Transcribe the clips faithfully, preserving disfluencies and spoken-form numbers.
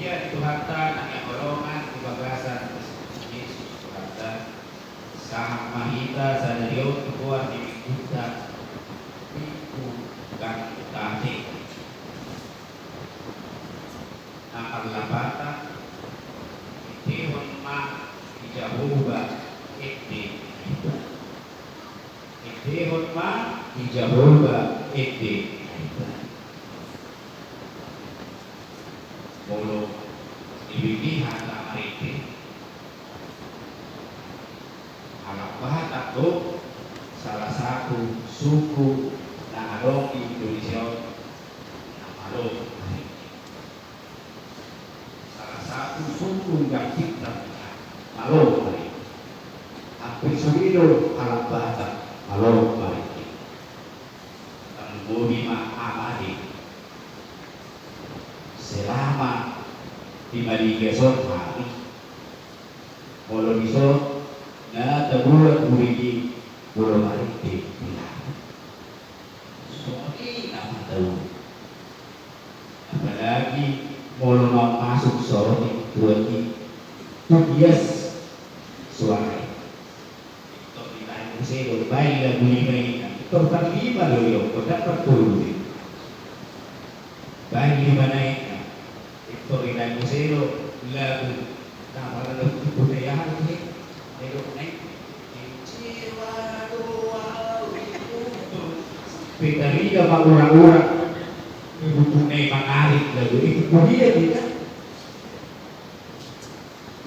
Tuhanta na hinaholongan di bagasan Kristus Jesus Tuhanta, sahat ma hita sadari on tu goar ni Minggunta, Minggu Kantate. Na marlapatan, endehon ma di Jahowa ende na imbaru. Endehon ma di Jahowa ende na imbaru. Molo dibege hata marende, halak Batak do salah satu suku na adong di Indonesia on na malo marende. Salah satu suku yang pintar, malo marende. Hampir sude do halak Batak malo marende. Tarlumobi ma amade. Selama di Maligason hami, molo dison na tabuat hubege molo marende di laut. Songon i na mataru. Apalagi molo mamasuk sorotik tu aek i, tu bias suara i. Pintor dibaen muse do, baen lagu lima i, pintor parlima do i, pintor partolu i. Baen lima na i, pintor dibaen muse do lagu. Nah, mala na tutu na i aha do i? Na i do na i. Kecewa do au, pintor. Sampe tarida ma ura-ura. Ibu tu na i mangarit lagu i, ibu dia tidak.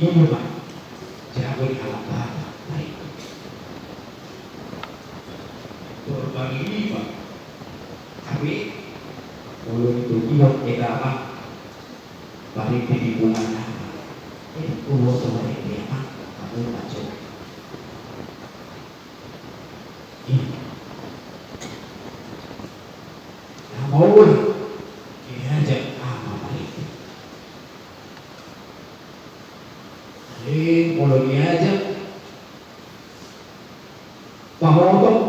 Ima, jago ni halak Batak, baik. Pintor parlima. Tapi molo ditogihon hita ma marende di punguan na, eh, ulos marende ma, hamu ma jo. Ima. Na maol diajak ama marende. Alai molo diajak pahotong,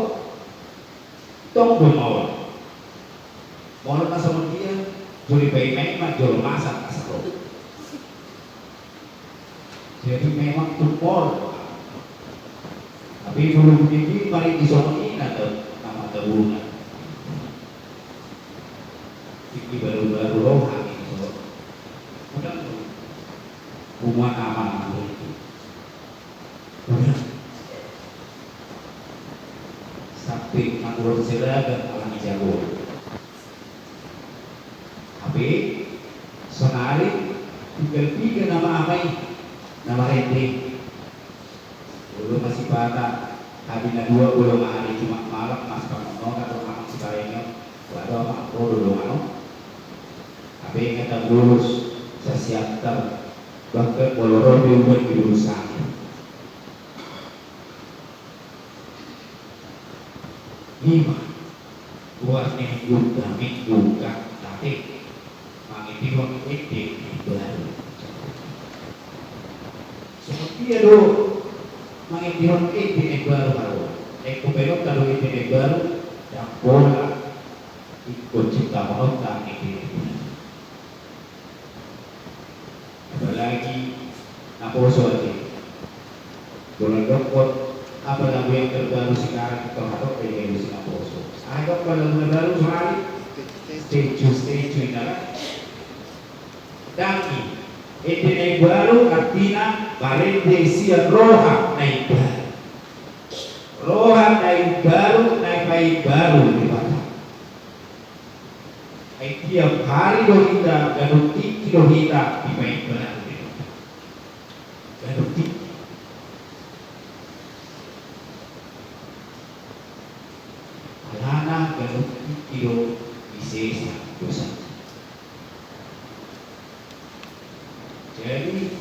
tong do maol. Molo na songon dia, jolo dipaima-ima jolo masa na saro. Jadi memang tumor. Tapi molo dibege marende songon i na ta-, na mataru na. Tingki baru-baru roha ni so. Udah. Uma aman. Udah. Sampe mangurung seragam ala ni jago. Hape sonari tinggal piga nama ama i na marende. Molo masipata hami na dua, molo ma ari Jumat malam, mas pangonona do amang siparengan, waduh amang, ro do dongan on. Hape nga tabolus sasiantar, bahkan molo ro pe udan di bulus sangin. Ima, goar ni minggunta Minggu Kantate, mangendehon ende na imbaru. Songon dia do mangendehon ende na imbaru haroa? Ingkon baenonta do ende na imbaru, ndang pola ingkon ciptahononta ende na imbaru. Apalagi naposo ate. Molo dokkon apa lagu yang terbaru sekarang, ingkon hadok do i gabe si naposo. Aha do lagu na baru sonari? Statue, statue i na kan? Ndang i. Ende na imbaru artina marende sian roha na imbaru. Roha na imbaru na ipaimbaru Debata. Ai tiap hari do hita, ganup tingki do hita dipaimbaru Debata. Ganup tingki. Alana ganup tingki do disesa dosa. Jadi,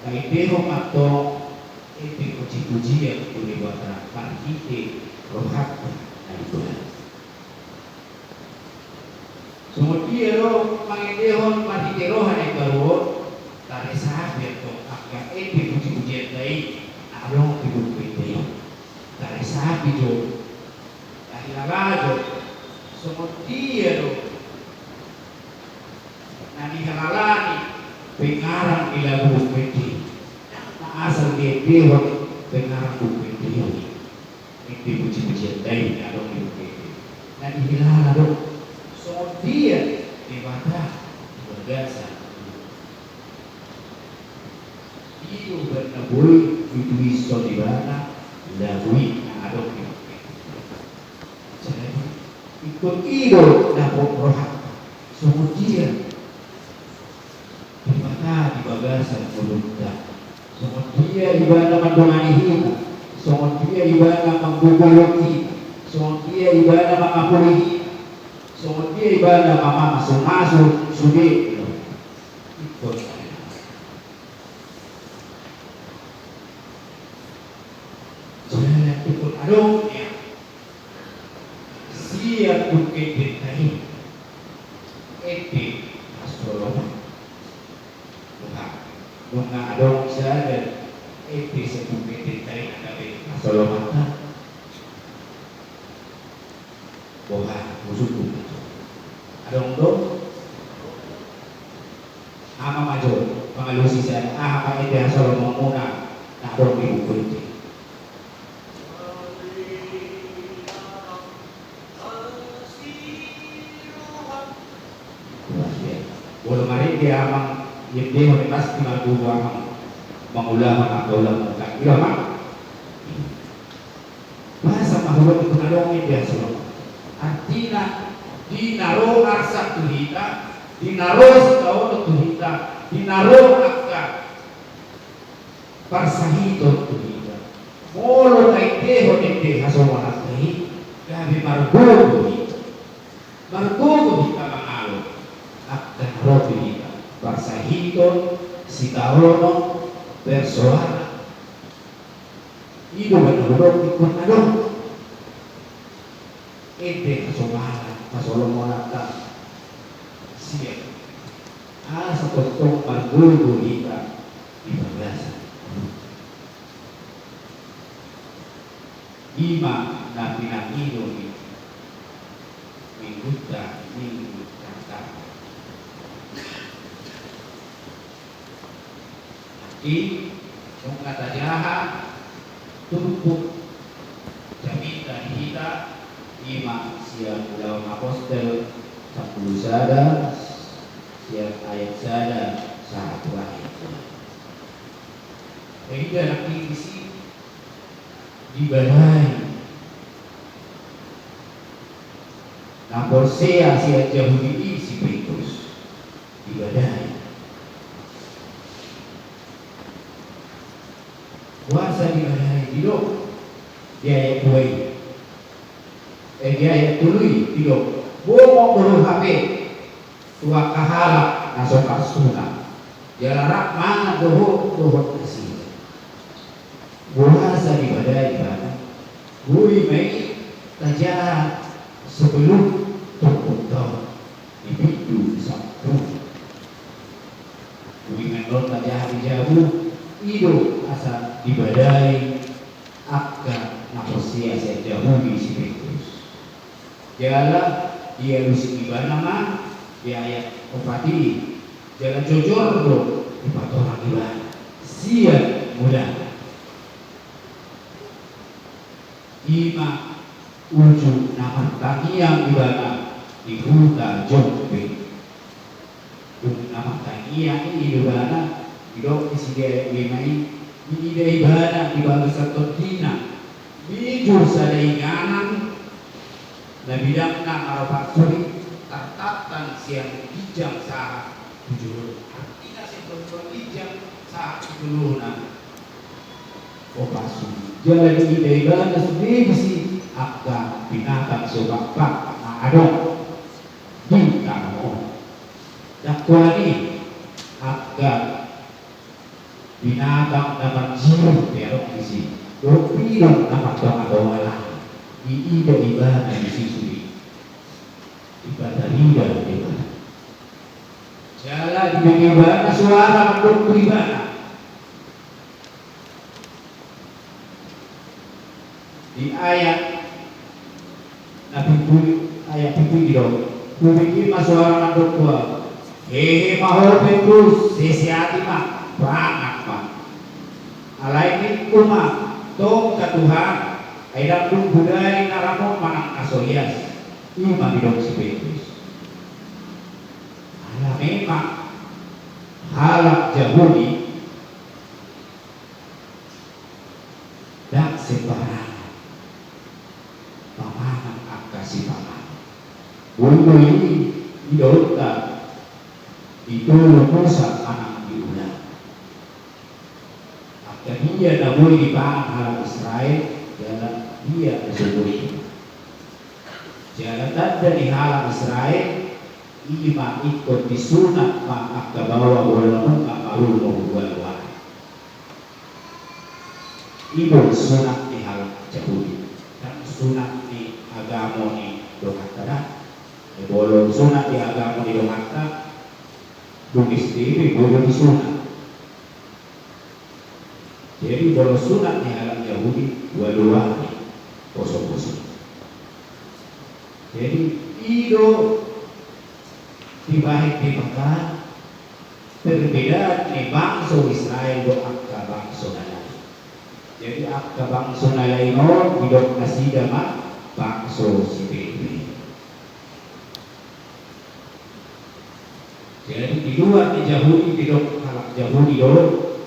taendehon ma antong ende puji-pujian tu Debata marhite rohanta na imbaru. Songon dia do mangendehon marhite roha na imbaru on, taresapi antong angka ende puji-pujianta i na adong di buku ende i. Taresapi jo, tahilala jo, songon dia do Na dihalalani pengarang di lagu Buku Ende. Na asal diendehon pengarang Buku Ende i. Ende puji-pujian Daud na adong di Buku Ende. Na dihilala do songon dia Debata di bagasan. I do umbahen na boi dituishon ibana lagu i na adong di Buku Ende. Jadi ingkon i do dapot rohanta songon dia Debata di bagasan ngolunta. Songon dia ibana mandongani hita, songon dia ibana manggogoi hita, songon dia ibana mangapuli hita, songon dia ibana mamamasu-masu sude. Ingkon Jala ingkon adong, ya. Sian Buku Endenta i, Ende hasoloman. Boha, nunga adong sada ende sian Buku Endenta i na gabe hasolomanta? Boha, husungkun ma jo. Adong do? Aha ma jo, mangalusi sian aha ma ende hasolomanmuna na adong di Buku Ende? Molo marende amang, iendehon i pasti margogo amang mangulahon angka ulaon mungkar. Ido ma. Masa ma hudok ingkon adong ende hasoloman? Artina, di na ro arsak tu hita, di na ro sitaonon tu hita, di na ro angka parsahiton tu hita, molo taendehon ende hasomalanta i, gabe margogo hita. Margogo hita mangalo angka na ro tu hita, parsahiton, sitaonon, persoalan. I do umbahen na hudok ingkon adong ende hasomalan, hasolomananta sian, asa tongtong margogo hita di bagasan. I ma na pinangido ni Minggunta, Minggu Tartamba. Nangkin nunga tajaha turpuk jamita di hita, i ma sian Ulaon Apostel sampulu sada, sian ayat sada sahat tu ayat dua. Taida nangkin disi, dibadai na porsea sian Jahudi i si Petrus. Dibadai. Boasa dibadai? Didok di ayat dua i, eh, di ayat tolu i, didok: Bongot do ho hape tu angka halak na so parsuna, jala rap mangan do ho dohot nasida. Boasa dibadai ibana? Boi ma i tajaha sebelum turpuk taon di bindu di sampulu. Boi ma annon tajaha di jabu. I do asa dibadai angka na porsea sian Jahudi si Petrus. Jala dialusi ibana ma di ayat opat i, jala jojor do dipatorang ibana sian mudana. I ma uju na martangiang ibana di huta Joppe. Dung na martangiang i ibana, didok di si ayat lima i, diida ibana di bagasan tondina mijur sada inganan na bidangna maropat suhi, tartangtang sian ginjang sahat tu jolo. Artina sian tontuan ginjang sahat tu jolona. Opat suhi. Jala diida ibana sude disi angka binatang siopakpak na adong di tano on. Ndang holan i, angka binatang na manjiru pe adong disi, dohot pidong na martonga-tonga langit, diida ibana disi sude. Dipatarida ibana. Jala dibege ibana soara mandok tu ibana. Di ayat na pitu, ayat pitu i didok: Hubege ma soara mandok tu ahu: Hehe ma ho Petrus, sesehati ma, pangan ma. Alai ningku ma, tongka Tuhan, ai ndang dung hudai na ramon manang na so ias. I ma didok si Petrus. Ala memang halak Jahudi ndang sembarangan pamangan angka sipanganon. Boi do i, idaonta ditolong Musa manang di Ulama. Angka dia na boi dipangan halak Israel, jala dia na so boi. Jala tanda ni halak Israel, i ma ingkon disunat ma angka baoa bola nunga marumur ualuan. I do sunat ni halak Jahudi, kan sunat ni agama ni donganta da. Molo sunat ni agama ni donganta, dung S D be boi do disunat. Jadi molo sunat ni halak Jahudi, ualuan ni poso-poso. Jadi i do dibahen Debata perbedaan ni bangso Israel dohot angka bangso na lain. Jadi angka bangso na lain on didok nasida ma bangso sipelupelu. Jadi di luar ni Jahudi didok halak Jahudi do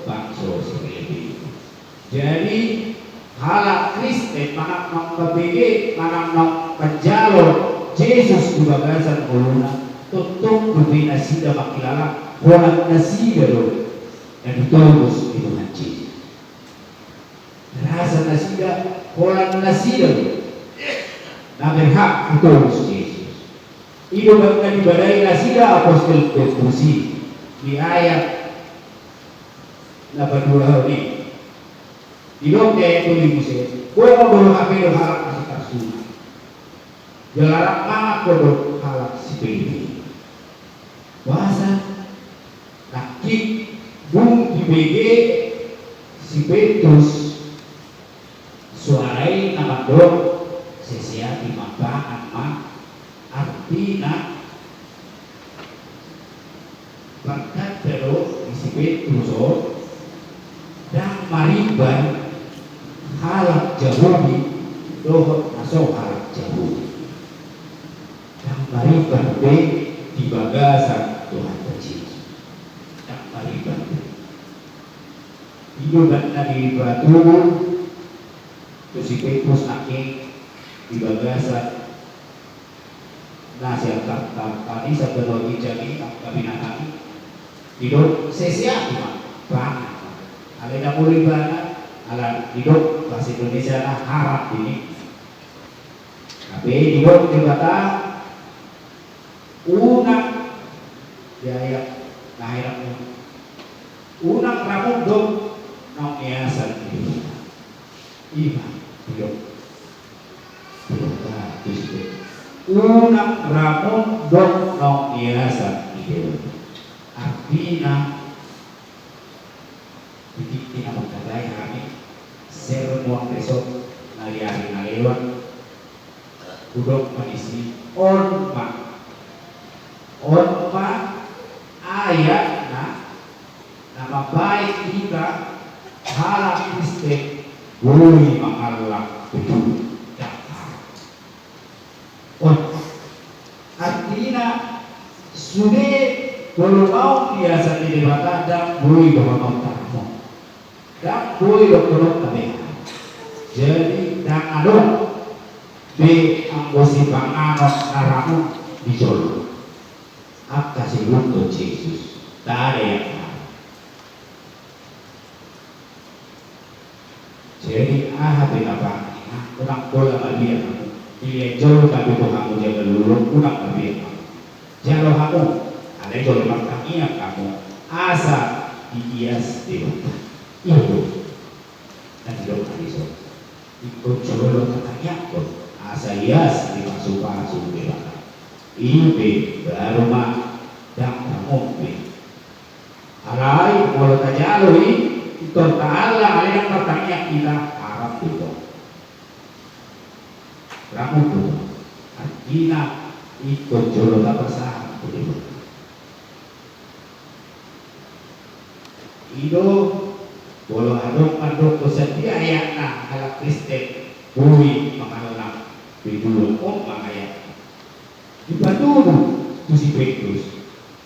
bangso sipelupelu. Jadi halak Kristen manang naung mambege manang naung manjalo Jesus di bagasan ngoluna, tongtong dope nasida mangkilala holan nasida do na ditobus ni Tuhan Jesus. Rasa nasida holan nasida do na berhak ditobus Jesus. I do na dibadai nasida apostel Petrus i di ayat na paduahon i. Didok di ayat tolu muse, bongo do hape do halak na so tarsunat. Jala rap mangan do halak sipelupelu. Boasa? Nangkin dung dibege si Petrus soara i na mandok sesehati ma, pangan ma, artina martanda do di si Petrus on ndang marimban halak Jahudi dohot na so halak Jahudi. Ndang marimban be di bagasan Tuhanta Jesus. Ndang marimban be. I do umbahen na dipatubu tu si Petrus nangkin di bagasan na sian tartangkani sabanua ginjang i angka binatang i. Didok sesehati ma, pangan ma. Alai ndang olo ibana, ala didok bahasa Indonesiana haram do i. Hape didok Debata, unang, di ayat na heran on, unang ramon do naung niasan ni Debata. I ma didok Debata tu si Petrus, unang ramon do naung niasan ni Debata. Artina, di tingki na mangkatai hami sermon resort na di ari na lewat, hudok ma disi, on ma, on ma ayat na, na mambahen hita halak Kristen boi mangallang tutu. On. Artina, sude molo naung niasan ni Debata ndang boi dohononta ramon. Ndang boi dohononta beha. Jadi ndang adong be anggo sipanganon na ramon di jolo. Angka sibuton Jesus. Tare yang Jadi aha pe na pangan i, unang pola mabiar hamu. Pilihan jolo ma be tu hamu jaga lulung, unang mabiar hamu. Jalo hamu, alai jolo martangiang hamu asa diias Debata. I do na didok na dison. Ingkon jolo tatangiangkon asa ias dipasupasu Debata. I pe baru ma ndang ramon be. Alai molo tajalo i, pintor taallang, alai ndang martangiang hita, haram do i. Ramon do i. Artina ingkon jolo tapasahat tu Debata. I do, molo adong mandok do sadia ayatna halak Kristen boi mangallang pe dua, on ma ayatna. Dipatudu tu si Petrus.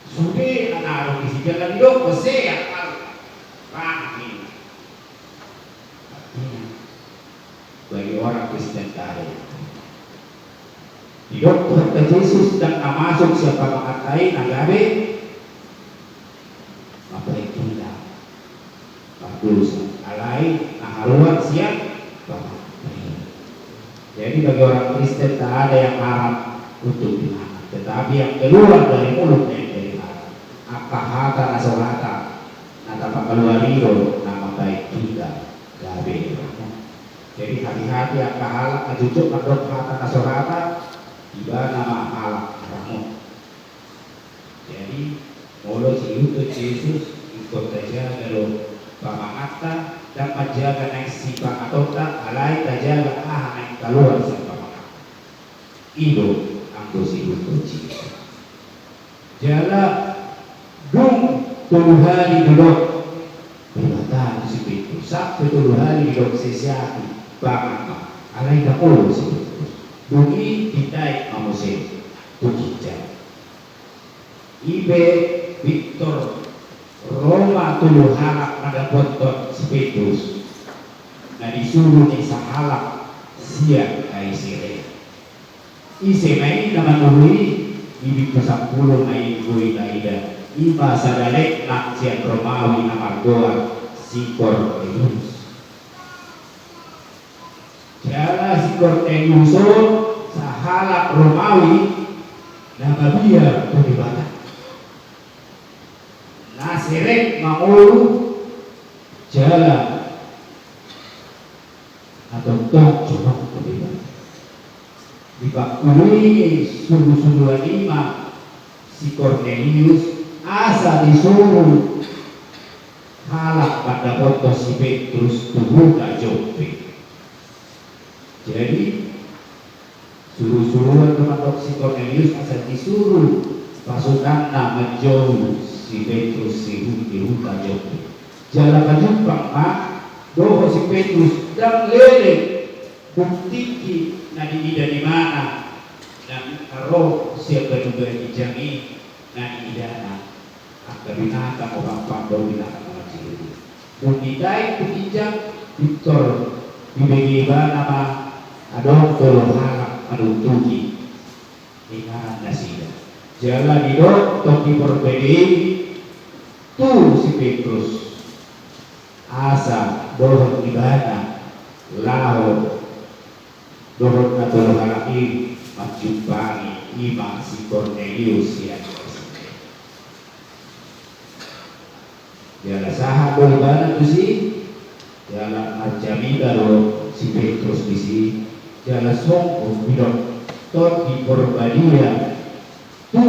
Sude na adong disi jala didok do se akal. Rangin. Artinya, bagi orang Kristen tadi, didok Tuhanta Jesus ndang na masuk sian pamangan i na gabe mambahen hita mardosa, alai na haruar sian pamangan i. Jadi bagi orang Kristen tak ada yang haram untuk dimakan, tetapi yang keluar dari mulut yang jadi haram. Angka hata na so hata na tapakaluar i do na mambahen hita gabe ramot. Jadi hati-hati angka halak na jotjot mandok hata na so hata, ibana ma halak na ramot. Jadi molo siihuthon Jesus, ingkon tajaga do pamanganta, ndang manjaga naeng sipangatonta, alai tajaga aha naeng kaluar sian pamanganta. I do anggo siihuthon Jesus. Jala dung tolu hali didok Debata tu si Petrus, sampe tolu hali didok, sese ahu, pangan ma. Alai ndang olo si Petrus. Dung i ditaek ma muse tu ginjang. I pe pintor ro ma tolu halak mandapothon si Petrus, na disuru ni sahalak sian Kaisarea. Ise ma i na manuru i? Di bindu sampulu ma i boi taida, i ma sada letnan sian Romawi na margoar si Kornelius. Jala si Kornelius on sahalak Romawi na mabiar tu Debata, na serep mangolu jala na tongtong jonok tu Debata. Dipangkului surusuruan i ma si Kornelius asa disuru halak mandapothon si Petrus tu huta Joppe. Jadi surusuruan do mandok si Kornelius asa disuru pasukanna manjou si Petrus si hu-, di huta Joppe. Jala pajumpang ma dohot si Petrus, ndang leleng dung tingki na diida ni ibana na ro sian banuga ginjang i na diidana. Angka binatang, ompang do binatang na mansai. Dung ditaek tu ginjang, pintor dibege ibana ma adong tolu halak manungtugi. Inganan nasida. Jala didok Tondi Porbadia i tu si Petrus asa dohot ibana laho dohot na tolu halak i manjumpangi, i ma si Kornelius sian Kaisarea. Jala sahat do ibana tusi, jala marjamita do si Petrus disi, jala songon didok Tondi Porbadia tu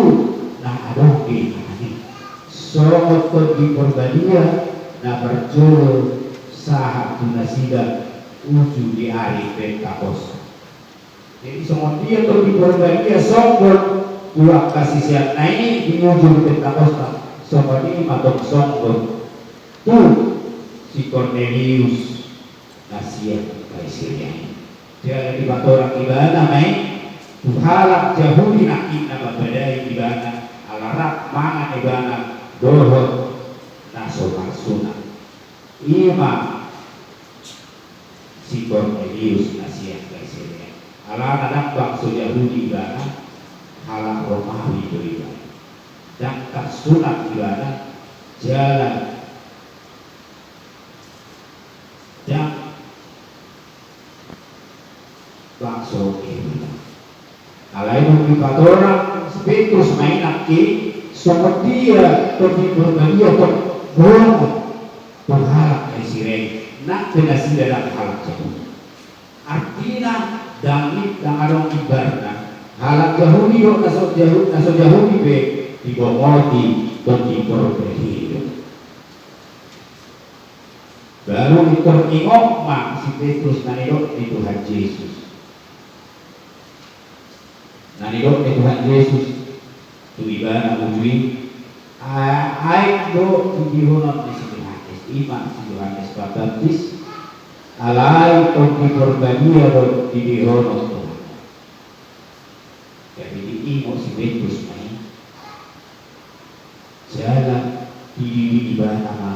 na adong di ibana i. Songon Tondi Porbadia na parjolo sahat tu nasida uju di ari Pentakosta. Jadi songon dia Tondi Porbadia songon tu angka siseanna i di uju di Pentakosta, songon i ma tong songon tu si Kornelius na sian Kaisarea i. Jala dipatorang ibana ma i tu halak Jahudi nangkin na mambadai ibana ala rap mangan ibana dohot na so marsunat. I ma si Kornelius na sian Kaisarea. Alana ndang bangso Jahudi ibana, halak Romawi do ibana. Ndang tarsunat ibana, jala ndang bangso Jahudi. Alai dung dipatorang si Petrus ma i nangkin, songon dia Tondi Porbadia tong bohongon tu halak Kaisarea i, nang pe nasida ndang halak Jahudi. Artina ndang i, ndang adong imbarna halak Jahudi dohot na so Jahudi, na so Jahudi pe dibongoti Tondi Porbadia i do. Baru pintor ingot ma si Petrus na nidok ni Tuhan Jesus. Na nidok ni Tuhan Jesus tu ibana uju i, a-, aek do tingkihonon ni si Johannes. Ima si Johannes Pambaptis, alai Tondi Porbadia do dilehon Tuhan. Jadi diingot si Petrus ma i. Jala dilili ibana ma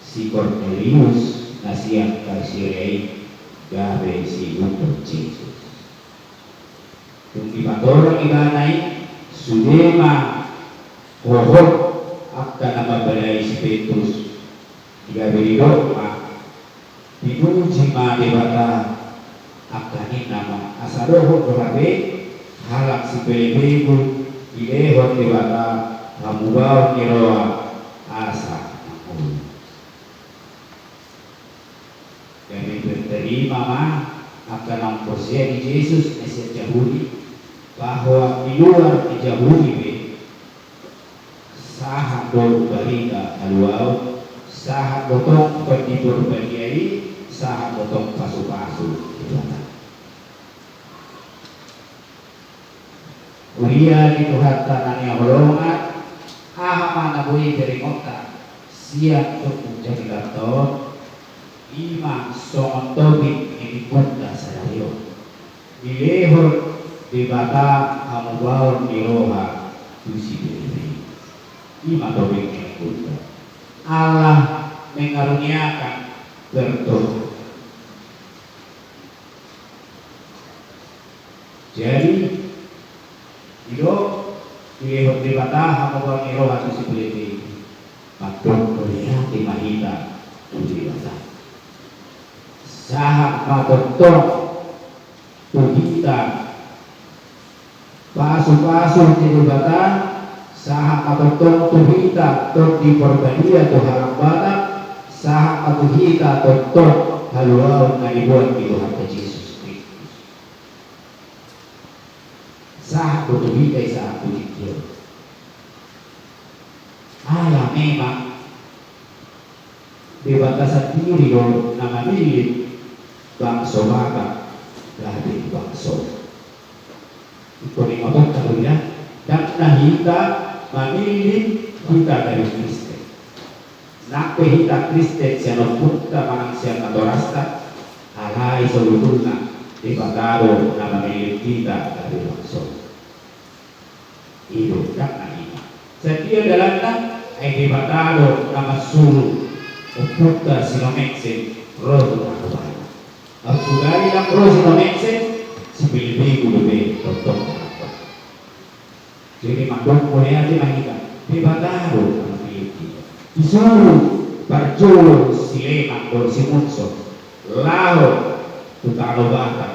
si Kornelius na sian Kaisarea i gabe siihuthon Jesus. Dung dipatorang ibana i, sude ma hohom angka na mambadai si Petrus. Di gabe didok ma, dipuji ma Debata, angka ninna ma, asa dohot do hape halak sipelebegu dilehon Debata hamubaon ni roha asa mangolu. Gabe diterima ma angka na porsea di Jesus na sian Jahudi, bahwa di luar ni Jahudi pe sahat do barita haluaon, sahat do tong Tondi Porbadia i, sahat do tong pasupasu Debata. Huria ni Tuhanta na hinaholongan, aha ma na boi berengonta sian turpuk jamita on? Ima songon topik ni minggunta sadari on. Dilehon Debata hamubaon ni roha tu sipelebegu. Ima topik ni minggunta. Allah mengaruniakan pertobatan. Jadi, didok, dilehon Debata hamubaon ni roha tu sipelebegu. Mandok mauliate ma hita tu Debata. Sahat ma tongtong tu hita pasupasu ni Debata, sahat ma tongtong tu hita Tondi Porbadia tu halak Batak, sahat ma tu hita tongtong haluaon na diboan ni Tuhanta Jesus Kristus. Sahat do tu hita i sahat tu tingki on. Ala memang Debata sandiri do na mamillit bangso Batak gabe bangso. Ingkon ingotonta do i, ndang na hita mamillit hita gabe Kristen. Nang pe hita Kristen sian ompunta manang sian natorasta, alai sebetulna Debata do na mamillit hita gabe bangso. I do, ndang na hita. Sadia dalanna? Ai Debata do na mansuru ompunta si Nomengsen ro tu Tano Batak. Aut sugari ndang ro si Nomengsen, sipelebegu dope tongtong. Jadi mandok mauliate ma hita, Debata do na mamillit hita. Disuru parjolo si Leman dohot si Munson laho tu Tano Batak.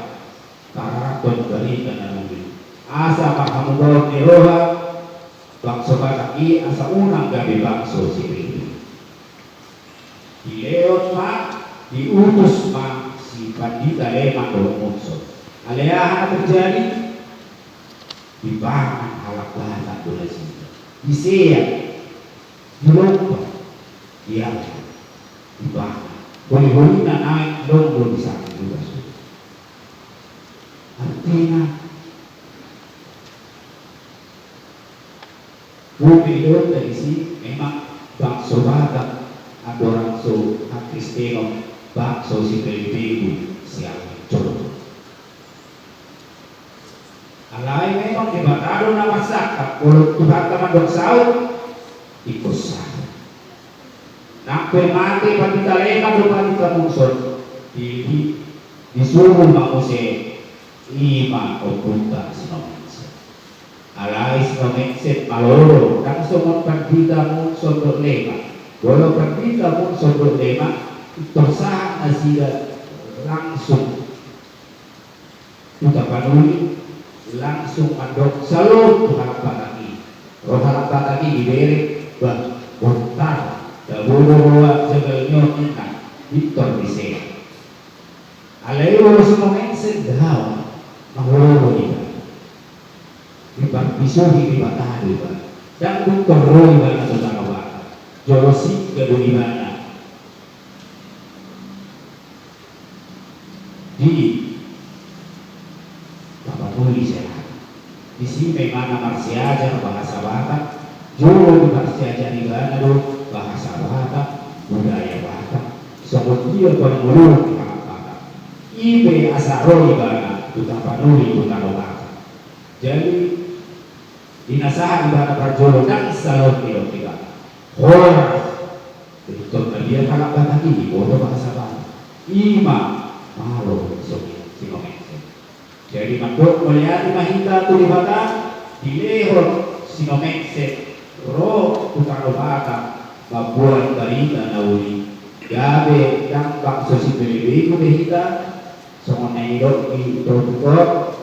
Tararathon barita na uli, asa marhamubaon ni roha bangso Batak i, asa unang gabe bangso sipelebegu. Dilehon ma, diutus ma si Pandita Leman dohot Munson. Alai aha na terjadi? Dipangan halak Batak do nasida. Diseat, dilompa, dialap, dipangan. Holi-holina naeng adong do di sana juga sudah. Artina, bumi do tadi si memang bangso Batak, andorang so hakristenon, bangso sipelebegu sian jolo. Alai memang Debata do na marsangkap, molo Tuhanta mandok saut, ingkon saut. Nang pe mate Pandita Leman dohot Pandita Munson, di, di, disuru ma muse, ima ompunta si Nomengsen. Alai si Nomengsen malolo, ndang songon Pandita Munson dohot Leman. Molo Pandita Munson dohot Leman, pintor sahat nasida langsung tu Tapanuli, langsung mandok salam tu halak Batak i. Ro halak Batak i dibereng, bah, bontar, tabo do roha jagal ni on ninna, pintor diseat. Alai molo si Nomengsen daong, mangoloi ibana. Diparbisuhi Debata do ibana. Ndang pintor ro ibana tu Tano Batak. Jolo singgah do ibana di Tapanuli, Serang. Disi ma ibana marsiajar bahasa Batak, jolo diparsiajari ibana do bahasa Batak, budaya Ia pangoluan ni halak Batak. I pe asa ro ibana tu tapanuli tu tano Batak. Jadi, di na sahat ibana parjolo ndang salot didok ibana. Horas. Jadi, tong na biar halak Batak i, boto bahasa Batak. I ma malo si Omen-, si Omense. Jadi mandok mauliate ma hita tu Debata, dilehon si Omense ro tu tano Batak mamboan barita na uli. Gabe ndang bangso sipelebegu be hita, songon na nidok ni topik on,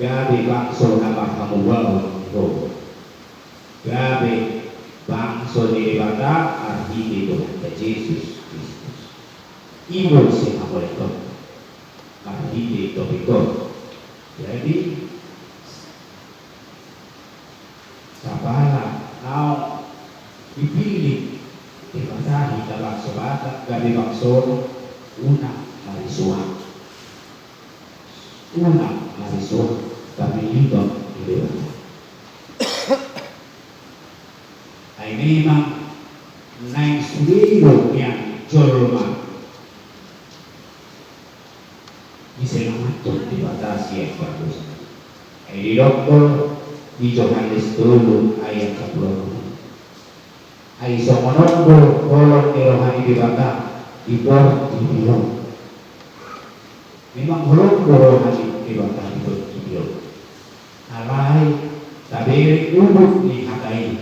gabe bangso na marhamubaon ni roha. Gabe bangso ni Debata marhite Tuhanta Jesus Kristus. I do sian hamuliateon marhite topik on. Jadi, sapala naung dipillit Debata hita bangso Batak gabe bangsona, unang marisuang. Unang marisuang, tapi lidon di Debata. Ai memang naeng sude do nian jolma diselamatkan Debata sian pardosa. Ai didok do di Johannes tolu ayat sampulu onom. Ai songon on do holong ni roha ni Debata di portibi on. Memang holong do roha ni Debata di portibi on. Alai tabereng udut ni hata i.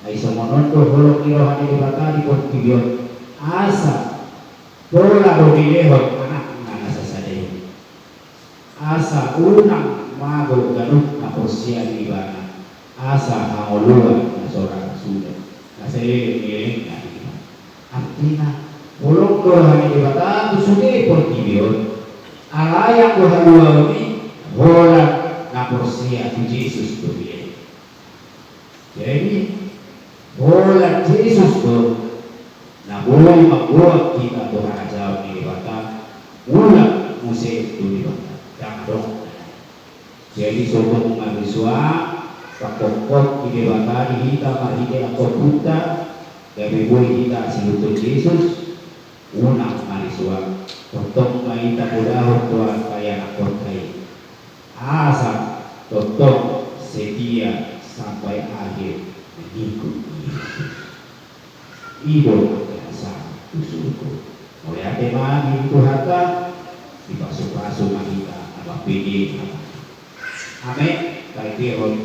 Ai songon on do holong ni roha ni Debata di portibi on. Asa pola do dilehon Anakna na sasada i. Asa unang mago ganup na porsea di Ibana, asa hangoluan na so ra suda, na saleleng ni lelengna di Ibana. Artina, holong do roha ni Debata tu sude portibi on, alai anggo haluaon i, holan na porsea tu Jesus do i. Jadi, holan Jesus do na boi mamboan hita tu harajaon ni Debata, mulak muse tu Debata. Ndang adong. Jadi, so tong marisuang, pangkophop ni Debata di hita marhite angkop punta, gabe boi hita siihuthon Jesus, unang marisuang, tongtong ma hita podahon tu angka ianakhonta i. Asa tongtong setia sampai akhir mengikut Yesus. I do angka hasahatan tu surgo. Mauliate ma di Tuhanta, dipasupasu ma hita na mambege hata. Amen. Taendehon.